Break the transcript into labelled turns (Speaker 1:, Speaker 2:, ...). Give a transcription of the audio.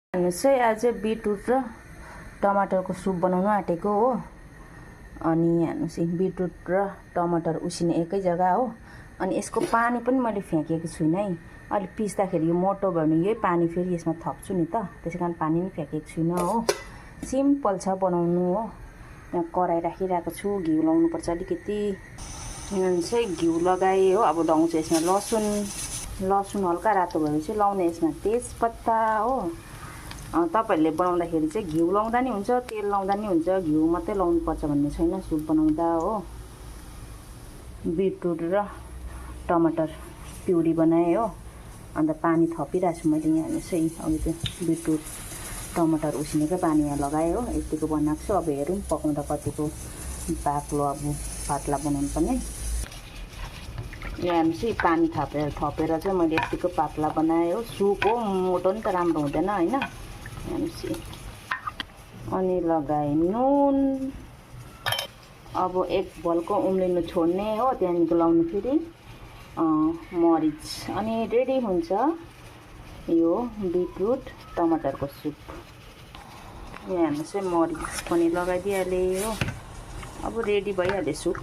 Speaker 1: हेर्नुहोस् है, आज बिटरुट र टमाटरको सुप बनाउन आँटेको हो। अनि हेर्नुहोस् बिटरुट र टमाटर उसिने एकै जग्गा हो। अनि यसको पानी पनि मैले फ्याँकेको छुइनँ है। अहिले पिस्दाखेरि यो मोटो भयो भने यही पानी फेरि यसमा थप्छु नि त, त्यसै कारण पानी पनि फ्याँकेको छुइनँ हो। सिम्पल छ बनाउनु हो। यहाँ कराई राखिरहेको छु, घिउ लाउनुपर्छ अलिकति। हेर्नुहोस् है, घिउ लगाएँ हो। अब लाउँछु यसमा लसुन हल्का रातो भएपछि लाउने यसमा तेजपत्ता हो। तपाईहरुले बनाउँदाखेरि चाहिँ घिउ लाउँदा नि हुन्छ, तेल लाउँदा नि हुन्छ, घिउ मात्रै लाउनुपर्छ भन्ने छैन सुप बनाउँदा हो। बिटरुट र टमाटर प्युरी बनाएँ हो। अन्त पानी थपिरहेको छु मैले यहाँ। हेर्नुहोस् है, अघि त्यो बिटरुट टमाटर उसिनेकै पानी यहाँ लगाएँ हो। यतिको बनाएको छु। अब हेरौँ पकाउँदा कतिको बाक्लो अब पातला बनाउनु पर्ने। यहाँ हेर्नुहोस् है, पानी थपेर चाहिँ मैले यतिको पातला बनाएँ हो। सुप हो, मोटो नि त राम्रो हुँदैन हैन। अनि लगाए नुन। अब एक भलको उम्लिनु छोड्ने हो, त्यहाँदेखि लाउनु फेरि मरिच। अनि रेडी हुन्छ यो बिटरुट टमाटरको सुप। यहाँ हेर्नुहोस् है, मरिच पनि लगाइदिइहालेँ हो। अब रेडी भइहाल्यो सुप।